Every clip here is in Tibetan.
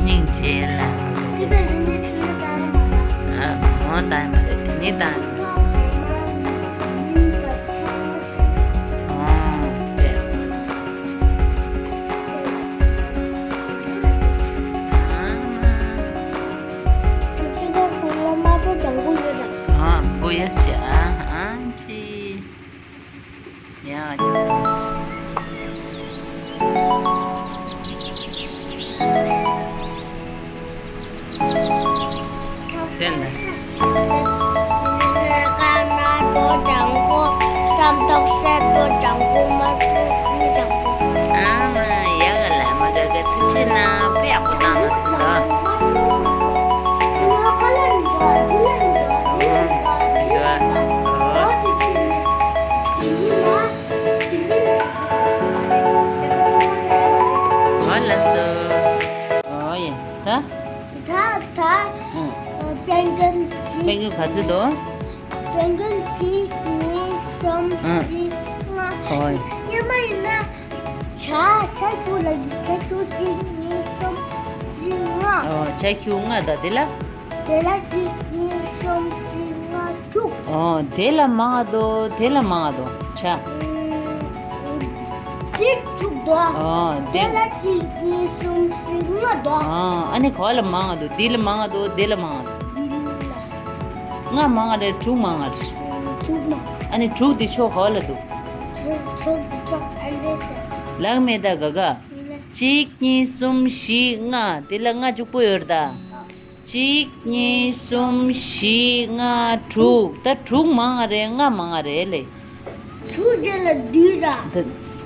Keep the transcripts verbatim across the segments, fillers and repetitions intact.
སྙིང་རྗེ་ལ། ཨ། མོ་བཏང་མ་རེད། དེ་ནི་བཏང་། ཨོ། དེ། ཨ་མ། ཨ། མགོ་ཡ་ཤི། ཨ། ཨ་ཅི། ཡ། དེ་ནས། ཨ་མ། ཡ་ག་ལ་མ་ག་ག་ཐུགས་རྗེ་གནང་། དཔེ་ཡག་པོ་བཏང་ནས་སོང་། འདུག་ཨ། འོ་ལགས་སོ། འོ་ཡ། ད། ད་ད། ཨུ། པེང་གོན་གཅིག་པེང་གོན་ག་ཚོད་འདུག་པེང་གོན་གཅིག་གཉིས་གསུམ། ཨུ། བཞི་ལྔ། འོ་ཡ། སྔོན་མ་ཡིན་ན་ཇ། ཇ་ཁྱུག་ལ་ཡིན། ཇ་ཁྱུག་གཅིག་གཉིས་གསུམ་བཞི་ལྔ། འོ། ཇ་ཁྱུག་ལྔ་དང་དེ་ལ། དེ་ལ་གཅིག་གཉིས་གསུམ་བཞི་ལྔ་དྲུག་འོ། དེ་ལ་མང་ང་འདུག་དེ་ལ་མང་ང་འདུག་ཇ། ཨུམ། དེ་དྲུག་འདུག་འོ། དེ། དེ་ལ་གཅིག་གཉིས་གསུམ་བཞི་ལྔ་འདུག་འོ། ཨ་ནི་ག་བ་ལ་མང་ང་འདུག་དེ་ལ་མང་ང་འདུག་དེ་ལ་མང་ང་འདུག་འདི་ལ། ལྔ་མང་ང་རེད། དྲུག་མང་ང་རེད། དྲུག་མང་། ཨ་ནི་དྲུག་དེ་ཕྱོགས་ག་བ་ལ་འདུག་དྲུག་དྲུག་དེ་ཕྱོགས་ཨ་འདྲས་བྱས། ལགས་མེད་ད་ག་ག་གཅིག་གཉིས་གསུམ་བཞི་ལྔ། དེ་ལ་ལྔ་གཅིག་པོ་ཡོད་རེད་ད། གཅིག་གཉིས་གསུམ་བཞི་ལྔ་དྲུག་ད་དྲུག་མང་ང་རེད། ལྔ་མང་ང་རེད་ལེ། དྲུག་དེ་ལ་བསྡུས་ད། ད་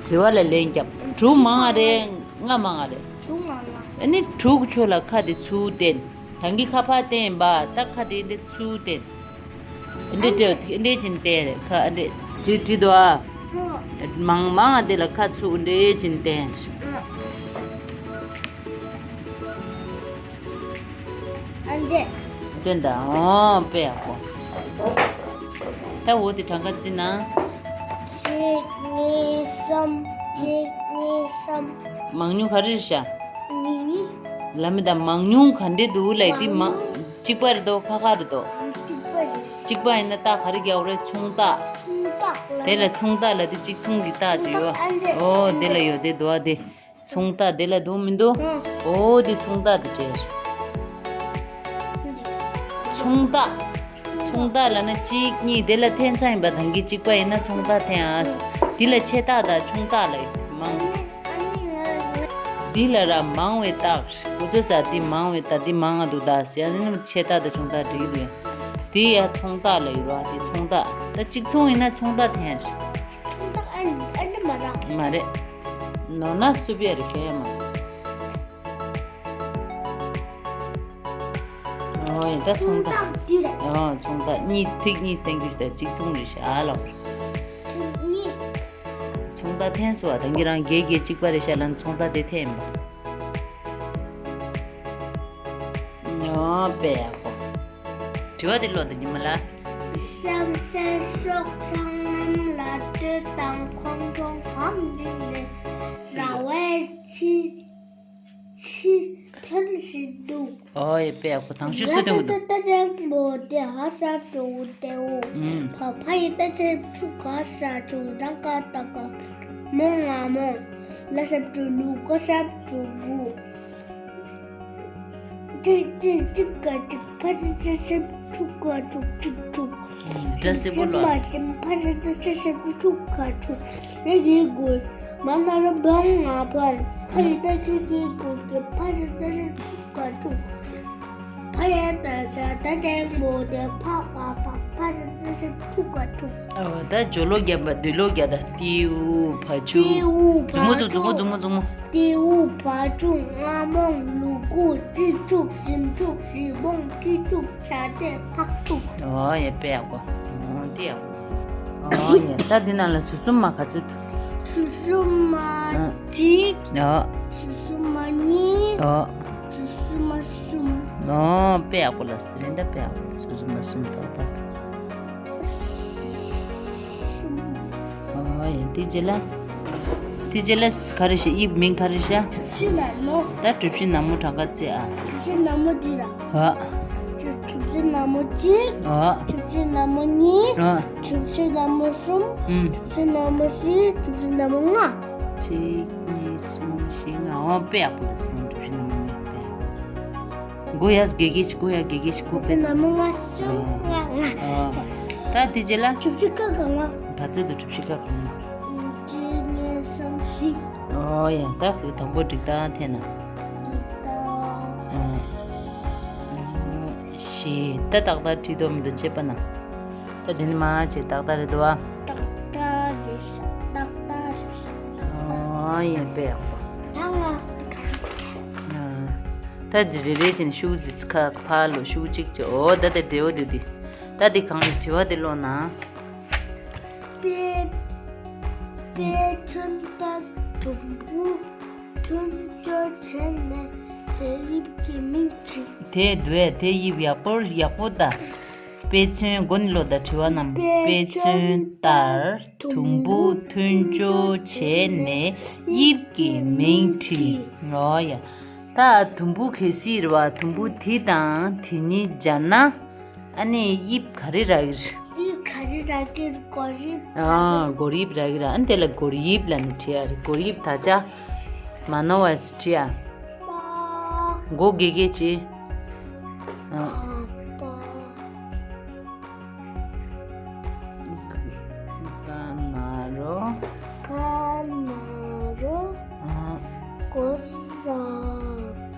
དྲི་བ་ལ་ལན་རྒྱབ། དྲུག་མང་ང་རེད། ལྔ་མང་ང་རེད། དྲུག་མང་ང་། ཨ་ནི་དྲུག་ཕྱོགས་ལ་ཁ་དེ་ཚུར་བསྟན། ད་གིན་ཁ་ཕར་བསྟན་པ། ད་ཁ་དེ་འདི་ཚུར་བསྟན། འདི་སྤྲད། འདི་བྱིན་བསྟན་རེད། ཁ་འདི་བྲིས་བྲིས་འདུག་ཨ། མང་མང་ང་དེ་ལ་ཁ་ཚུར་འདི་བྱིན་བསྟན། ཨ་འདྲས། དེ་འདྲ། འོ་དཔེ་ཡག་པོ། ད་འོ་དེ་གྲངས་ཀ་བརྩིས་ན། གཅིག་གཉིས་གསུམ། གཅིག་གཉིས་གསུམ། མང་ཉུང་ག་རེ་རེད་ཤག་མི་གཉིས། ལ་མི་ད་མང་ཉུང་ག་འདྲས་འདུག་ལབ་དེ། མང་། གཅིག་པ་རེད་དོ། ཁ་ཁ་རེད་དོ། གཅིག་པ་རེད། གཅིག་པ་ཡིན་ན་རྟགས་ག་རེ་རྒྱག་དགོས་རེད། མཚུངས་རྟགས། མཚུངས་རྟགས་ལ། དེ་ལ་མཚུངས་རྟགས་ལབ་དེ། གཅིག་མཚུངས་ཀྱི་རྟགས་ཅིག་ཡོད། མཚུངས་རྟགས་ཨ་འདྲས། འོ་དེ་ལ་ཡོད་དེ་འདུག་ཨ་དེ། མཚུངས་རྟགས་དེ་ལ་འདུག་མི་འདུག་ཨང་། འོ་དེ་མཚུངས་རྟགས་དེ་བྲིས། མཚུངས་རྟགས། མཚུངས་རྟགས་ལབ་ན་གཅིག་གཉིས་དེ་ལ་འཐེན་ཚར་ཡིན་པ། ད་གིན་གཅིག་པ་ཡིན་ན་མཚུངས་རྟགས་འཐེན་ཨ། དེ་ལ་ཆད་རྟགས་དང་མཚུངས་རྟགས་ལབ་ཡོད་མང་། འདི་ལ་ར་མང་བའི་རྟགས། འུ་ཚོ་ས་འདི་མང་བའི་རྟགས། འདི་མང་ང་འདུག་ད་ཟེར་ཡང་ནི་ཆད་རྟགས་དང་མཚུངས་རྟགས་བྲིས་འདུག་དེ་ཡ་ཚོང་རྟགས་ལ་ཡོད་ར། དེ་ཚོང་རྟགས། ད་གཅིག་མཚུངས་ཡིན་ན་ཚོང་རྟགས་འཐེན་ཡ་རེད། ཚོང་རྟགས་ཨ་ནི་ཨ་ནི་མ་རག་མ་རེད། ནོར་ན་སུབ་ཡ་རེད། གལ་ཡ་མ་རེད། ཨོ་ཡ། ད་ཚོང་རྟགས། ཚོང་རྟགས་འདི་རེད། ཨོ་ཚོང་རྟགས་གཉིས། ཐིག་གཉིས་འཐེན་རྒྱུ་ཞིག་ད་གཅིག་མཚུངས་རེད་ཤག་ཨ་ལོ། ཐིག་གཉིས། ཚོང་རྟགས་འཐེན་སོང་བ། ད་ངེད་རང་བརྒྱད་བརྒྱད་གཅིག་པ་རེད་ཤག་ལབ་ནས་ཚོང་རྟགས་དེ་འཐེན་ཡིན་པ། ཨོ་དཔེ་ཡག་པོ། དྲི་བ་དེ་ཀློག་དང་ཉི་མ་ལགས། གཤམ་གསལ་ཤོག་ཚང་རྣམས་ལ་ལྟོས་དང་། ཁོང་ཁྲོ་བམ་འདི་ནི་ར་བས་ཕྱི་ཕྱི་འཐེན་བཞིན་འདུག་ཨོ་ཡ་དཔེ་ཡག་པོ། དང་ཤོས་སུ་ལྟོས་འདུག་ད་ཅང་པོ་དེ་ཧ་ས་ཀྲོ་ཏེའོ། ཨུམ། ཕ་ཕ་ཡི་ད་ཆེ་ཕྲུ་ག་ས་ཆུ་རང་ཀ་ཏ་ཀ་མོ་ང་མོ། ལ་ཤབ་ཀྲུ་ལུ་ཀ་ཤབ་ཀྲུ་ལུ། ཏི་ཏི་ཏི་ཀ་ཏི་ཕ་ཏི་ཏི་ཏི་ཕྲུ་ག་ཕྲུ་ཅིག་ཕྲུ། སྒྲ་སེ་པོ་ལོ། ཕ་ཏི་ཏི་ཏི་ཕྲུ་ག་ཕྲུ། ཡ་གི་གུ་མ་ན་ར་བོང་ང་བོང་། ཁ་ཡི་ད་ཅི་གི་གུ་གི་ཕ་ཏི་ཏི་ཏི་ཕྲུ་ག་ཕྲུ། ཕ་ཡ་ད་ཆ་ད་ཏེང་བོ་དེ་ཕ་ག་ཕ་ཕ་ཏི་ཏི་ཏི་ཕྲུ་ག་ཕྲུ། ཨོ་ད་སྦྱོར་ཀློག་རྒྱབ་པ་སྡུད་ཀློག་རྒྱབ་ད། ཏེའུ་ཕ་ཆུ། ཏེའུ་ཕ་ཆུ། མཛུབ་མོ་མཛུབ་མོ་མཛུབ་མོ་མཛུབ་མོ། ཏེའུ་ཕ་ཆུ་ང་མོང་ལུ་གུ་ཙི་ཕྲུག་ཞིམ་ཕྲུག་ཞི་མོང་ཁྱི་ཕྲུག་ཆ་ཏེ་ཕག་ཕྲུག་ཨོ་ཡ་དཔེ་ཡག་པོ། ཨོ་དེ་ཡག་པོ། ཨོ་ཡ། ད་འདི་ནང་ལ་ཟུར་གསུམ་མ་ག་ཚོད་འདུག་ཟུར་གསུམ་མ་ཨ་གཅིག་ཨོ། ཟུར་གསུམ་མ་གཉིས། ཨོ། ཟུར་གསུམ་མ་གསུམ། ཨོ་དཔེ་ཡག་པོ་ལ་ཟེར་ད། དཔེ་ཡག་པོ། ཟུར་གསུམ་མ་གསུམ། ད་ད། ཨོ་ཡ། དེ་རྗེས་ལ། དེ་རྗེས་ལ་ག་རེ་བཤད། དབྱིབས་མིང་ག་རེ་བཤད། གྲུ་བཞི་ནག་མོ། ད་གྲུ་བཞི་ནག་མོ་གྲངས་ཀ་བརྩི་ཨ། གྲུ་བཞི་ནག་མོ་འདི་ར། ཨ། གྲུ་གྲུ་བཞི་ནག་མོ་གཅིག་ཨ། གྲུ་བཞི་ནག་མོ་གཉིས། ཨ། གྲུ་བཞི་ནག་མོ་གསུམ། ཨུམ། གྲུ་བཞི་ནག་མོ་བཞི། གྲུ་བཞི་ནག་མོ་ལྔ། གཅིག་གཉིས་གསུམ་བཞི་ལྔ། ཨོ་དཔེ་ཡག་པོ་ལ་སོང་། གྲུ་བཞི་ནག་མོ་ལྔ་དཔེ་ཡག་པོ། མགོ་ཡར་དགེ་དགེ་ཞིག་མགོ་ཡར་དགེ་དགེ་ཞིག་མགོ་དཔེ་ཡག་པོ། ནག་མོ་ལྔ་གསུམ་ལྔ་ལྔ། ཨ། ད་དེ་རྗེས་ལ། གྲུ་བཞི་ཀ་གང་ལྔ། ག་ཚོད་འདུག་གྲུ་བཞི་ཀ་གང་ལྔ། གཅིག་གཉིས་གསུམ་བཞི། ཨོ་ཡ། ད་ཁོས་དང་པོ་འགྲིག་སྟངས་འཐེན་ན། འགྲིག་སྟངས། ཨ། བཞི། ད་ཏག་ཏག་འགྲིག་འདུག་མི་འདུག་དཔྱད་པ་ན། ད་དེ་ནི་མ་བྱེད། ཏག་ཏག་རེད་འདུག་ཨ། ཏག་ཏག་རེད་ཤག་ཏག་ཏག་རེད་ཤག་ཏག་ཏག་ཨོ་ཡ་དཔེ་ཡག་པོ། ཡང་ང་། ཨ། ད་འདི་རེ་རེ་བྱས་ནས་ཤུགས་འདི་ཁ་ཕར་ལོག་ཤུགས་གཅིག་བྱས། ཨོ་ད་དེ་བདེ་བོ་འདུག་དེ། ད་དེ་གང་རེད། དྲི་བ་དེ་ཀློག་ན། དཔེ་དཔེ་མཚོན་ལྟར་དུམ་བུ་མཐུན་སྦྱོར་བྱས་ནས་དེའི་དབྱིབས་ཀྱི་མིང་བྲིས། དེ་འདུག་ཨེ། དེ་དབྱིབས་ཡག་པོ་ཡག་པོ་ལྟ། དཔེ་མཚོན། མགོ་ནས་ཀློག་དང་། དྲི་བ་རྣམས། དཔེ་མཚོན་ལྟར་དུམ་བུ་མཐུན་སྦྱོར་བྱས་ནས་དབྱིབས་ཀྱི་མིང་བྲིས། ཨོ་ཡ། ད་དུམ་བུ་གལ་སྲིད་རེད་བ། དུམ་བུ་དེ་དང་དེ་གཉིས་སྦྱར་ན། ཨ་ནི་དབྱིབས་ག་རེ་རག་གི་རེད། དབྱིབས་ག་རེ་རག་གི་རེད། སྒོར་དབྱིབས། ཨ། སྒོར་དབྱིབས་རག་གི་རེད། ཨ་ནི་དེ་ལ་སྒོར་དབྱིབས་ལབ་ནས་བྲིས་ཡ་རེད། སྒོར་དབྱིབས། ད་ཆ་མ་ནོར་བར་བྲིས་ཡ། ས། མགོ་དགེ་དགེ་བྱེད། ཨ། ཁ་ཏ། ཀ་ན་རོ། ཀ་ན་རོ། ཨ། གོ་ས།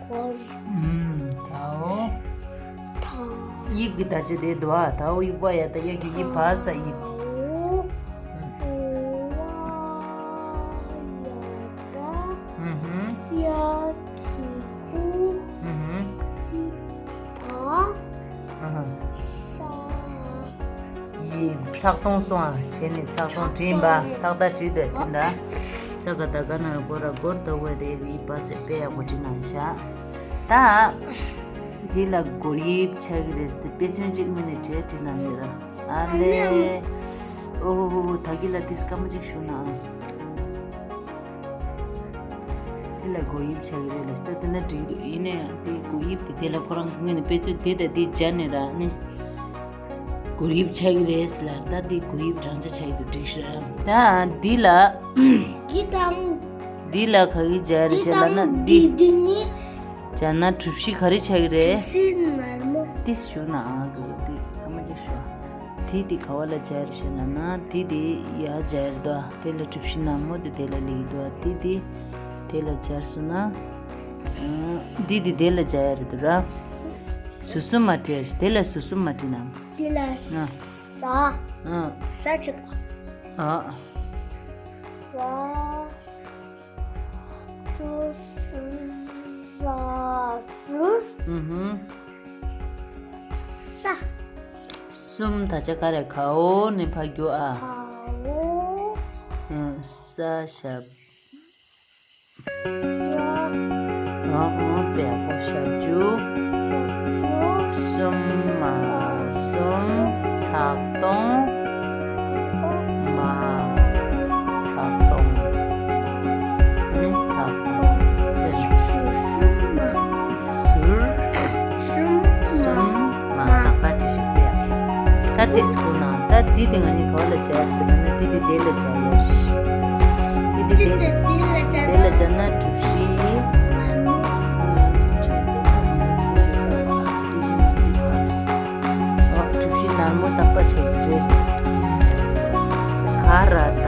གོར། ཨུམ། ད་འོ། ད། དབྱིབས་ཀྱི་ད་ཅི་དེ་འདུག་ཨ། ད་འོ་དབྱིབས། བ་ཡ་བཏགས་ཡ་གི་དབྱིབས། བ་ས་དབྱིབས། ད་འོ། བ་ཡ་བཏགས། ཨུ་ཧུམ། ཡ་གི་གུ། ཨུ་ཧུམ། བ། ཨ་ཧ། ས། ཡི། ཚགས་དུང་སོང་ཨ། བྱས་ནས་ཚགས་དུང་བྲིས་པ། ཏག་ཏག་བྲིས་འདུག་དེ་འདྲ། ས་ག་བཏགས་སྒ་ན་རོ་སྒོ་ར་སྒོར། ད་འོ་དེ་ཡི་བ་ས་དཔེ་ཡག་པོ་བྲིས་གནང་ཤག་ད་འདི་ལ་སྒོར་དབྱིབས་ཆགས་ཀྱི་རེད་ཟེར་ཏེ་དཔེ་མཚོན་གཅིག་སྔོན་ནས་བྲིས་བྲིས་གནང་ཡོད་ར། ཨ་ལེ། ཨོ་ཧོ་ཧོ། ད་གི་ལ་དེ་སྐར་མ་གཅིག་བཞུགས་ན་ཨ། འདི་ལ་སྒོར་དབྱིབས་ཆགས་ཀྱི་རེད་ལབ་ས། ད་དེ་ན་འགྲིག་གི་འདུག་ཡིན་ནའི་དེ་སྒོར་དབྱིབས་དེ་དེ་ལ་ཁོ་རང་གི་ངོས་ནས་དཔེ་མཚོན་དེ་དང་དེ་སྦྱར་ནས་ར་ནི། སྒོར་དབྱིབས་ཆགས་ཀྱི་རེད་ཟེར་ལ། ད་འདི་སྒོར་དབྱིབས་རང་ཆ་ཆགས་ཀྱི་འདུག་འགྲིག་ཤག་ད་འདི་ལ། འདི་དང་། འདི་ལ་ག་གི་སྦྱར་རེད་ཟེར་ལབ་ན། འདི་འདི་འདི་གཉིས། སྦྱར་ན་གྲུ་བཞི་ག་རེ་ཆགས་ཀྱི་རེད། གྲུ་བཞི་ནར་མོ། ཏིས་ཞུ་ན་ཨ་གི་འདི་ཨ་མ་ཅིག་ཞུ། དེ་དེ་ག་བ་ལ་སྦྱར་ཞེ་ན་ན། དེ་དེ་ཡར་སྦྱར་དོ། དེ་ལ་གྲུ་བཞི་ནར་མོ་དེ་དེ་ལ་ལེགས་དོ། དེ་དེ་དེ་ལ་སྦྱར་སོང་ན། ཨ། དེ་དེ་དེ་ལ་སྦྱར་ཡ་རེད་དོ་ར། ཟུར་གསུམ་མ་བྲིས་ཡ་ཞིག་དེ་ལ་ཟུར་གསུམ་མ་བྲིས་ན། འདི་ལ་ཨ། ཟ། ཨ། ཟ་ཆེ་ག་ཨ། ཟ། ཏུ་ཟ་ཟུ། ཨུ་ཧུ། ས། གསུམ། ད་ཆ་ག་རེ་གའོ་ནི་ཕ་རྒྱུ་ཨ། གའོ། ཨུ། ས་ཞབས། ས། ཨ་ཨ་པད་པོ་ཞབས་ཀྱུ། ཞབས་ཀྱུ། གསུམ་མ་གསུམ། ཚག་སྟོང་། མ། ཚག་སྟོང་། ཨུ། ཚག་སྟོང་། ཞབས་ཀྱུ་གསུམ་མ། ཟུར། གསུམ་མ། གསུམ་མ། ཏག་ཏག་ཅིག་ཞིག་པས། ད་ཏིས་ཁོ་ན་ད་འདི་དེ་ང་གཉིས་ག་བ་ལ་སྦྱར་དེ་ན་འདི་དེ་དེ་ལ་སྦྱར་ཡ། འདི་དེ་དེ་དེ་ལ་སྦྱར་ན་གྲུ་བཞི། ཨོ་གྲུ་བཞི་ནར་མོ་ཏག་ཏག་བྱས་ཡོད་རེད། ག་ར་ད་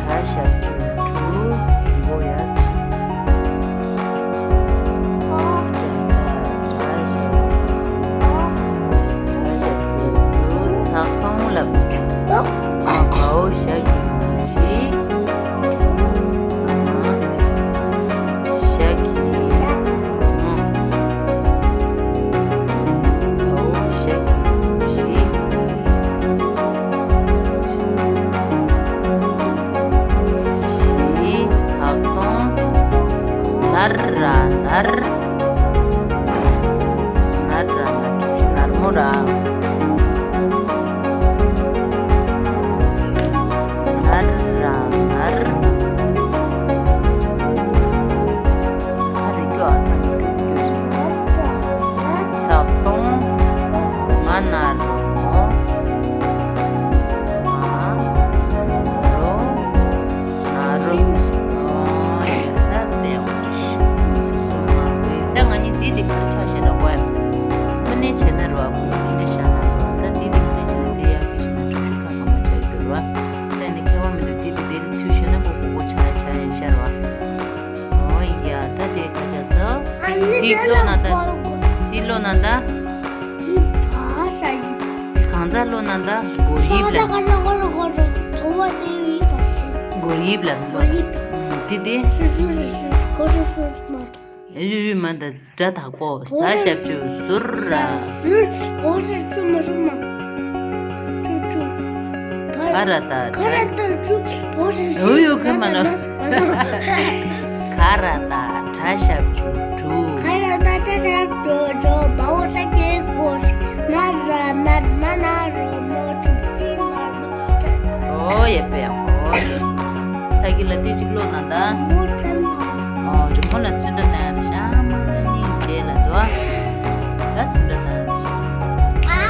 གྲ་ཞབས་ཀྱུ་གྲུ། རི་བོ་ཡ་ཚ། ཚག་སྟོང་ལབ། གའོ་ཞ་གི་ཞི། ཞ་གི་གའོ་ཞ་གི་ཞི། ཞི། ཚག་སྟོང་། ནར་ར་ནར། ནར་ར་ནར། གྲུ་བཞི་ནར་མོ་ར། ནར་ར་ནར། ཨ་རེ་སྐྱོ་ཨ་ཐང་གི་སྐྱོ་སྐྱོ་ཞིག་ཚག་སྟོང་། ང་ན་རོ་མོ། ང་ན་རོ། ན་རོ། ཨོ་ད་དེ་ཡག་པོ་རེད། སོ་སོ་མ་རེད། ད་ང་གཉིས་འདི་འདི་ག་རེ་ཆགས་ཤེས་ར་བ། དངོས་གནས་བྱས་ན་ར་བ་ཁོ་འདི་འདྲ་བཞག་ན་ར་བ། ད་འདི་འདི་དངོས་གནས་བྱས་ན་དེ་ཡག་གི་ཤེས་ན་གྲུ་བཞི་ཁ་ཁ་མ་ཆགས་ཡོད་ར་བ། ད་ནི་ཁྱད་པར་མི་འདུག་འདི་འདི་དེ་ལ་ཚུལ་ཤེས་ན་ཁོ་གོ་གོ་ཆགས་ཡ་ཆགས་ཡ་ཤར་བ། ཨོ་ཡ་ད་དེ་ཁ་ཆགས་སོ། ཨ་ནི་འདི་དེ་ལ་ལོ་ན་ད་གོ་གོ། འདི་ལོ་ན་ད། འདི་བ་ས་ཡི། འདི་གང་ཚ་ལོ་ན་ད་གོ་ཡིབ་ལ། ས་ད་ག་ན་གོ་རོ་གོ་རོ། གོ་བ་དེ་ཡིབ་པ་ཞིག་གོ་ཡིབ་ལ། གོ་ཡིབ། འདི་དེ། སུ་སུ་རེ་སུ་གོ་རོ་སུ་མ། ཡུ་ཡུ་མ་ད་སྒྲ་དག་པོ། ཟ་ཞབས་ཀྱུ་ཟུར་ར། ཟུར། གོ་ཞབས་ཀྱུ་མ་ཞུ་མ། ཆུ་ཆུ། ག་ར་ད་ག་ར་ད་ཆུ། གོ་ཞབས་ཀྱུ། ཡུ་ཡུ་ཁ་མ་ན། ག་ར་ད་གྲ་ཞབས་ཀྱུ་གྲུ། ག་ར་ད་གྲ་ཞབས་ཀྱུ་གྲུ། བ་འོག་ས་ཀྱི་གོ་ཞབས། ན་ར་ན་མ་ན་རོ་མོ་གྲུ་བཞི་ན་རོ། ཨོ་ཡེ་པེ་ཨོ་ཡེ། ད་གི་ལ་དེ་ཅིག་ལོ་ན་ད། མོ་ཐན་ད། ཨོ་རི་མོ་ལ་ཚུན་ད་ད་ཡང་ཤ་མ་ནི་རྗེས་ལ་དོ། ད་ཚུན་ད་ད་ཡང་ཤ། ཨ་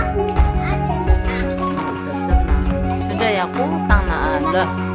ཨ་ཆེན་པོ་ས། ཟབ་ཟབ་ན་ཚུན་ད་ཡག་པོ་བཏང་ན་ཨ་ལ།